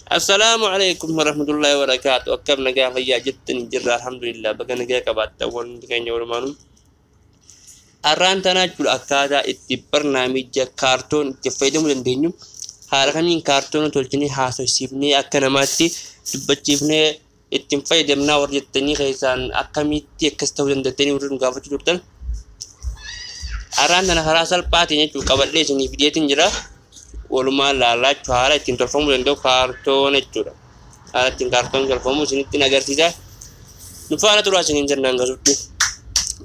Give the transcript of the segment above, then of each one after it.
Assalaamu alaikum warahmatullahi wabarakaatu. Akkam nagaa fayyaa jirtanii jirra, alhamdulillah. Baga nagaa qabaattan wanti keenya walumaanuu. Har'aan tanaa jechuudha akkaataa itti barnaamija kaartoon itti fayyadamuu dandeenyu, haala kamiin kaartoon tolchinee haasofsiifnee akka namaatti dubbachiifnee ittiin fayyadamnaa warra jettanii keessaan akkamitti akkas ta'uu dandeettanii warri nu gaafachuu turtan. Har'aan tana karaa salphaatiin jechuudha qabadhee isinii fideetiin jira. Walumaan laalaa jechuudha haala ittiin tolfamuu danda'u kaartoon jechuudha. Haala ittiin kaartoon tolfamu isinitti agarsiisa. Nu faana turaa isiniin jennaan gasutti.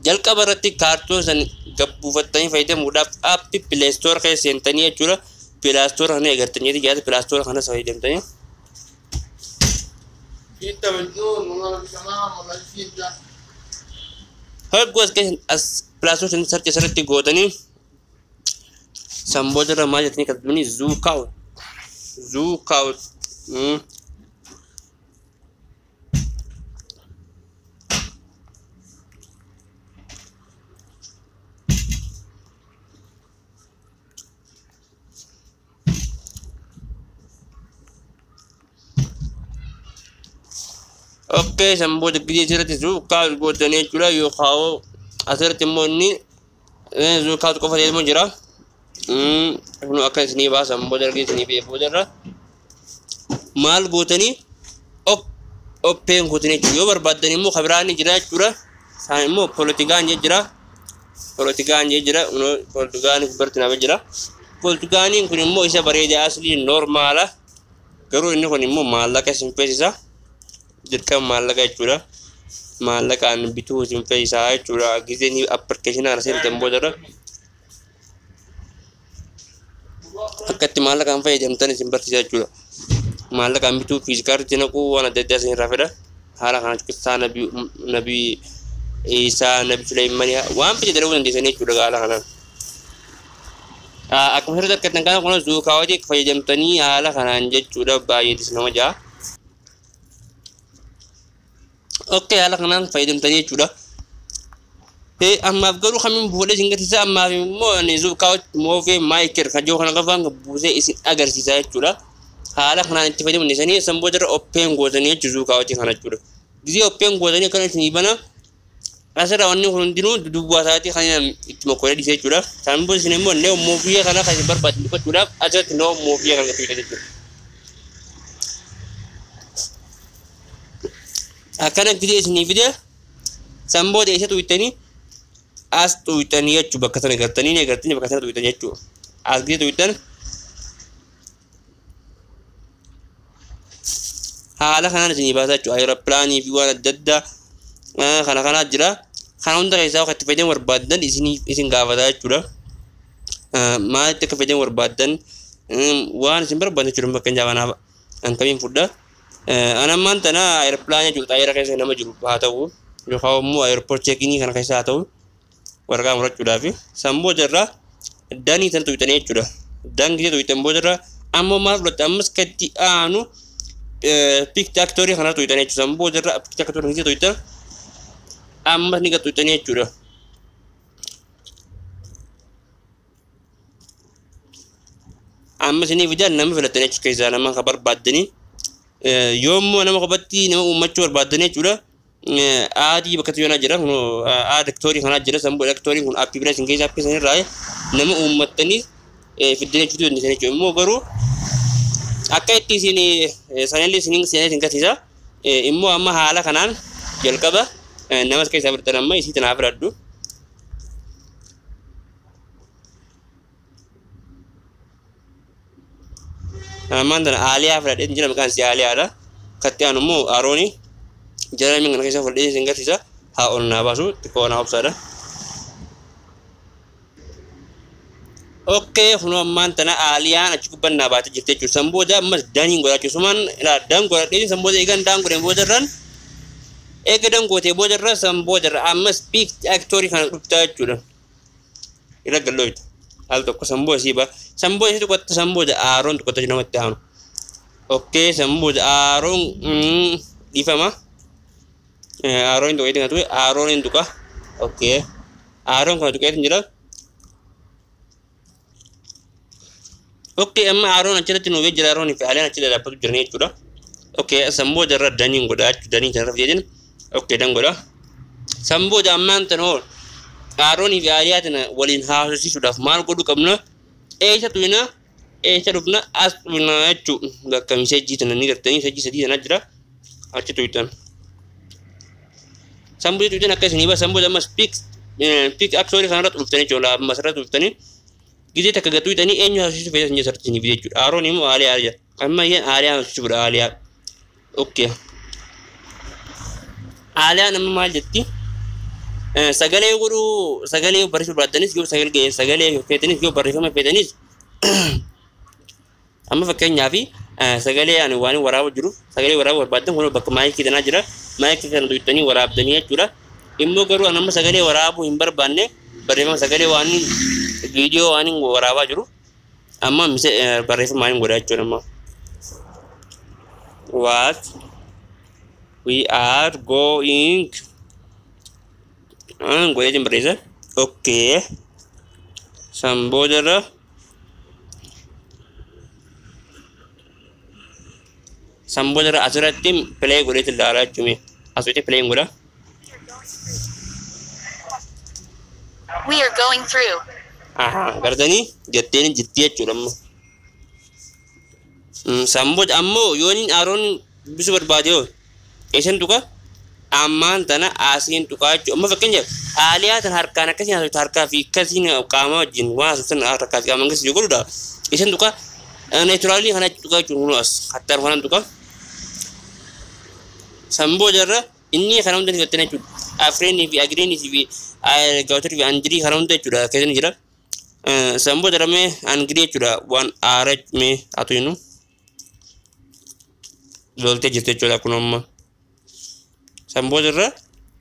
Jalqaba irratti kaartoon san gabbuufattanii fayyadamuudhaaf aappii Play Store keessa seentanii jechuudha. Play Store kana eegartanii jaata Play Store kanas fayyadamtanii. انت بتقول والله مش تمام ولا انت Hogguu as keessa as Play Store san search asirratti gootanii san booda irra maal jettanii katabdanii Zuukaawut. Zuukaawut. Okay, san booda gidee asirratti Zuukaawut gootanii jechuudha yookaan asirratti immoo inni Zuukaawut qofa ta'ee jira. Kun akka isinii baasan booda argee isinii ba'ee booda irra maal gootanii oppeen gootanii jechuudha. Yoo barbaaddan immoo kabiraan ni jira jechuudha. Isaan immoo poolitikaan jira. Poolitikaan jira. Poolitikaan gubbaatti nama jira. Poolitikaaniin kun immoo isa bareedaa aslii noormaala. Garuu inni kun immoo maallaqa isin feesisa. Dirqama maallaqa jechuudha. Maallaqaan bituu isin feesisa jechuudha. Gizeen appilikeeshinii kana seentan booda irra akka itti maallaqaan fayyadamtan isin barsiisa jechuudha. Maallaqaan bituu fiizikaarratti naquu waan adda addaa isin irraa fedha. Haala kana qissaa nabii Isaa nabi Suleymaanii waan fedhe dalaguu dandeessanii jechuudha haala kanaan. Akkuma asirratti argattan kana kun Zuukaawwatii fayyadamtanii haala kanaan jechuudha baay'eetis nama ja'a. Okay, haala kanaan fayyadamtanii jechuudha. Ammaaf garuu kamiin buufadhee isin agarsiisa, ammaaf immoo ani Zuukaawwat Moofee Maayiker kan jiru kana qofaan buusee isin agarsiisa jechuudha. Haala kanaan itti fayyadamuu dandeessanii san booda irra oppeen gootanii jechuudha Zuukaawwatii kana jechuudha. Gizee oppeen gootanii akkana isinii bana asirra wanni kun hundinuu duwwaa isaatii kan itti mokkoree dhiisee jechuudha. San booda isin immoo neo moofiyyaa kana kan isin barbaaddan dhufachuudhaaf asirratti neo moofiyyaa kana tuqxan jechuudha. Akkana gizee isinii fide san booda isa tuqxanii as tuqxanii jechuudha bakka sana gartanii ni agartanii bakka sana tuqxan jechuudha. As gizee tuqxan haala kanaan isinii baasaa jechuudha. Ayiroopilaanii fi waan adda addaa kana kanaa jira. Kana hunda keessaa akka itti fayyadamu barbaaddan isin gaafataa jechuudha. Maalitti akka fayyadamu barbaaddan waan isin barbaadan jechuudha. Fakkeenyaaf anaaf an kamiin fudha. An ammaan tana ayiroopilaanii jechuudha xayyaara keessa nama jiru haa ta'u yookaan immoo airport check-inii kana keessa haa ta'u waraqaa murachuudhaaf san booda irraa danii tan tuqxanii jechuudha. Dan gisee tuqxan booda irraa ammoo maal fudhatte ammas katti aanu pick actorii kana tuqxanii jechuudha. San booda irraa pick actorii gisee tuqxan ammas ni tuqxanii jechuudha. Ammas ni fidan nama filattanii jechuudha keessaa nama kan barbaaddanii yoommoo nama kophatti nama uummachuu barbaaddanii jechuudha. Aadii bakka tuyyoonaa jira kun aada aktorii kanaa jira. San booda aktoriin kun aappii biraa isin keessa aappii sanirraa nama uummattanii fiddanii jechuu dandeessan jechuudha. Immoo garuu akka itti isin sanallee isin seenee isin garsiisa. Immoo amma haala kanaan jalqaba nama keessaa filattan amma isii tanaaf filadhu. Ammaan tana Aaliyaa filadhee jira, maqaan isii Aaliyaadha. Katti aanu immoo Arooni. Jara kana keessa fudhadhee isin agarsiisa. Haa ol naa baasu xiqqoo naa obsaadha. Okay, kunoo ammaan tana Aaliyaan achi gubbaan naa baatee jirti jechuudha. San booda ammas daniin godhaa jechuudha. Sumaan ilaa dan godhadhee san booda eegan daan godheen booda irraan eega dan gootee booda irra san booda irra ammas pick actorii kana dhuftaa jechuudha. Irra gallooyta. Al tokko san booda sii ba'a. San booda isii tuqatta san booda Aaroon tuqatta namatti aanu. Okay, san booda Aaroon dhiifama. Aaroon tuqeetiin kan tuqe Aaroon hin tuqa. Okay. Aaroon kana tuqeetiin jira. Okay, amma Aaroon achirratti nuufee jira. Aaroon fi Aliyaan achi dhaabbatu jiranii jechuudha. Okay, san booda irra daniin godha jechuudha. Danii kanarra fideetiin okay dan godha. San booda ammaan tan hoo Aaroonii fi Aliyaa tana waliin haasofsiisuudhaaf maal godhuu qabna? Eessa tuyna? Eessa dhufna? As dhufna jechuudha. Bakka miseejjii tana ni gartanii miseejjii sadii tana jira. Achi tuytan. San booda tuytan akka isinii baa san booda ammas piik aksorii kanarra dhuftanii jechuudha. Ammas irra dhuftanii. Gizee takka gatuytanii eenyu haasofsiisuu feetan asirratti isinii fide jechuudha. Aaroon immoo Aliyaa jira. Amma iyyaan Aliyaa haasofsiisuu fedha Aliyaa. Okay. Aliyaan amma maal jetti? Sagalee godhuu sagalee barreessuu barbaaddanis yoo sagalee feetanis yoo barreeffama feetanis amma fakkeenyaaf sagalee ani waan waraabaa jiruuf sagalee waraabuu barbaaddan kun bakka maayikii tanaa jira. Maayikii kana tuqxanii waraabdanii jechuudha. Immoo garuu ani amma sagalee waraabuu hin barbaanne barreeffama sagalee waan viidiyoo waan waraabaa jiru amma barreeffama waan godhaa jechuudha amma. What we are going godheetiin barreessa. Okay. San boodarra asirratti play godheetiin ilaalaa jechuudha. Asitti play godha. We are going through. Aha, gartanii jetteen jirti jechuudha amma. San booda ammoo yooniin Aaroon dubbisuu barbaade hoo eessan tuqa? Ammaan tana asiin tuqaa jechuudha. Amma fakkeenyaaf Aliyaa tan harkaan akkasiin haasoftu harkaa fi akkasiin qaama wajjin waan haasoftan harkaa fi qaama akkasiin yoo godhudha. Eessan tuqa? Neeturaalii kana tuqaa jechuudha kun as hattaan kanan tuqa. San booda irra inni kana hunda ni galtanii jechuudha. Afreenii fi Agireenii fi Gaawwatii fi Andirii kana hunda jechuudha keessa ni jira. San booda irra mee Angirii jechuudha waan aara mee haa tuynu. Loltee jirti jechuudha kun amma. San booda irra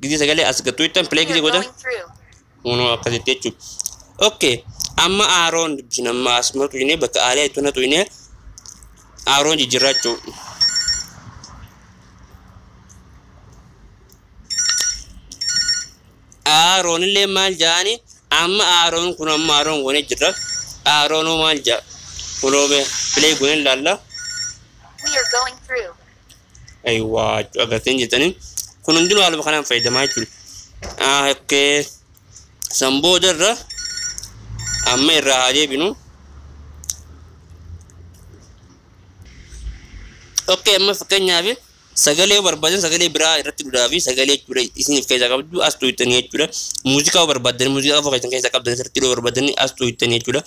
gizee sagalee as gattuu ittaan pilee We gizee are gootan going through. kunoo akkasitti jechuudha. Okay, amma Aaroon dubbisna amma asuma tuyne bakka Aliyaa itti tuyne Aaroon jijjiirraa jechuudha. Aaroon illee maal jedhani amma Aaroon kun amma Aaroon goonee jirra. Aaroonoo maal jedha? Kunoo pilee goonee ilaalla. We are going through. Ayiwaa agartanii jettanii kun hundinuu haaluma kanaan fayyadamaa jechuudha. Okay. San booda irra amma irraa haa deebinu. Okay, amma fakkeenyaaf sagalee barbaadan sagalee biraa irratti dhudaa fi sagalee jechuudha isiniif keessaa qabdu as tuqxanii jechuudha. Muuziqaa barbaadan muuziqaa qofa keessan keessaa qabdan asirratti dhuu barbaadan as tuqxanii jechuudha.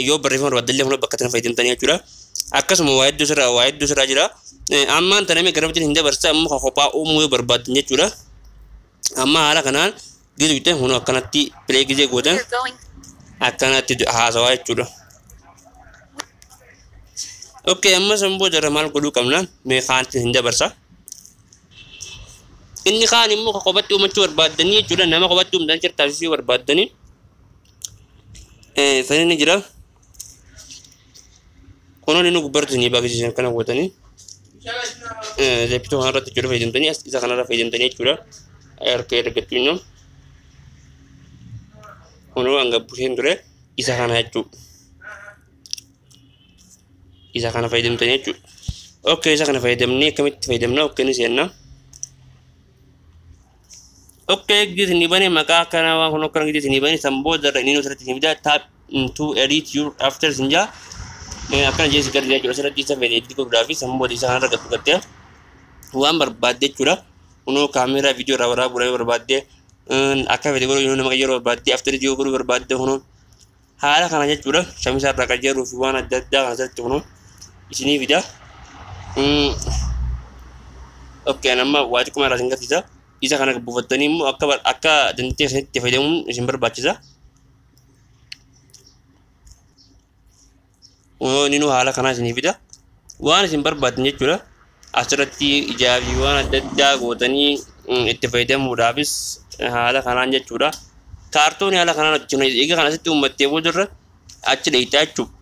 Yoo barreeffama barbaadan illee kun bakka tana fayyadamtanii jechuudha. Akkasuma waa hedduu sirraa jira. Ammaan tana mee gara hin dabarsa amma kophaa uumuu yoo barbaadan jechuudha. Amma haala kanaan gizee tuqxan kun akkanatti pilee gizee We gootan are going akkanatti haasawaa jechuudha. Okay, amma san booda irra maal godhuu qabna? Mee kaantti hin dabarsa. Inni kaan immoo kophatti uumachuu barbaaddanii jechuudha. Nama kophatti uumtan jira taasisuu barbaaddanii. Sani ni jira. Kunoon inni gubbartu ni baaqsiisan kana gootanii. Zeepitoo kanarratti jechuudha fayyadamtanii isa kanarra fayyadamtanii jechuudha. Harka ergattu inni. Kunoo hanga busheen ture isa kana jechuudha. Isa kana fayyadamtanii jechuudha. Okay, isa kana fayyadamnee akkamitti fayyadamna? Okay, ni seenna. Okay, gizee isinii bane maqaa akkanaa waan kun akkana gizee isinii bane san booda irra inni asirratti isin fida tap to edit your after isin jaa. Akkana jee si gadi jechuudha asirratti isa fedhe edit godhuudhaa fi san booda isa kanarra gattu gattee waan barbaadde jechuudha. Kunoo kaameeraa viidiyoo irraa waraabuu yoo barbaadde akka fedhe godhuu yoo nama qayyaruu barbaadde after yoo godhuu barbaadde kunoo haala kana jechuudha. Shamisaa irraa qayyaruu fi waan adda addaa kana asirratti kunoo isinii fida. Okay, amma waa xiqqoo irraa isin garsiisa. Isa kana buufattanii immoo akka dandeettii isinitti fayyadamuun isin barbaachisa. Inni haala kanaa isinii fida. Waan isin barbaadan jechuudha. Asirratti ijaa fi waan adda addaa gootanii itti fayyadamuudhaafis haala kanaan jechuudha. Kaartoonii haala kanaan hojjennu egaa kana asitti uummattee boodarra achi dheeytaa jechuudha.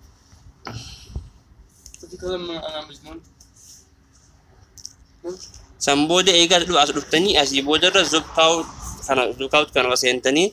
San booda egaa as dhuftanii asii boodarra zubkaawut kana seentanii